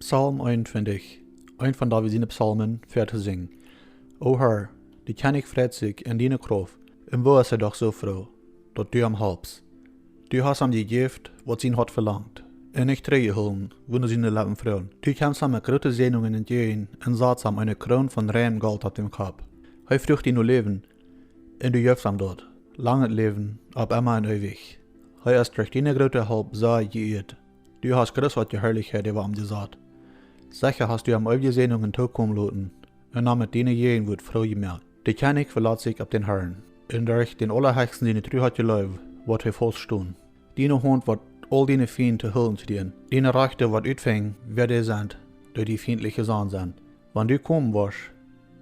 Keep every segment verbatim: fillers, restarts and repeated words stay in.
Psalm eenuntwintich, een von David siene Psalmen, fa to sinjen. O Herr, de Kjennich freit sikj en diene Krauft, un woo es hee doch soo froo, daut du am halpst. Du hast am jejäft, waut sien Hoat velangt, un nich trigjjehoolen, wua siene Leppen fruagen. Du kjemst am met groote Säajnungen entjäajen un satst am eene Kroon von rein Golt opp dän Kopp. Hee fruacht die no Läwen, un du jefst am daut, langet Läwen, opp emma un eewich. Hee es derch diene groote Help sea jeieet. Du hast groot waut Harlichkjeit äwa am jesat. Secha hast du am eewje Säajnungen tookomen loten, un am met diene Jäajenwuat froo jemoakt. De Kjennich velat sikj opp dän Herrn, un derch dän Aulahechsten siene Tru un Leew woat hee faust stonen. Diene Haunt woat aul diene Fiend to Hullen kjrieen. Diene Rajchte woat utfinjen, wäa dee sent, dee die fientlich jesonnen sent. Wan du komen woascht,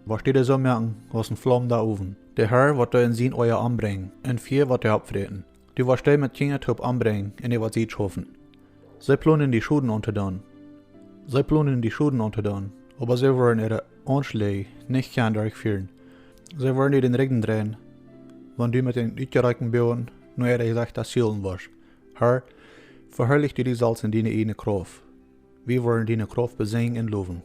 woascht du dee soo moaken aus een flaumenda Owen. De Herr woat dee en sien Oaja ombrinjen, un Fia woat dee oppfräten. Du woascht dee met Kjinja toop ombrinjen un dee woat Sied schaufen. See plonen die Schoden auntodoonen. See plonen die Schoden auntodoonen, oba see woaren äare Aunschläaj nich kjennen derchfieren. See woaren die dän Rigjen dreien, wan du met dän utjerakjten Boagen no äare Jesechta zielen woascht. Herr, veharlich du die selfst en diene ieejne Krauft. Wie woaren diene Krauft besinjen un lowen.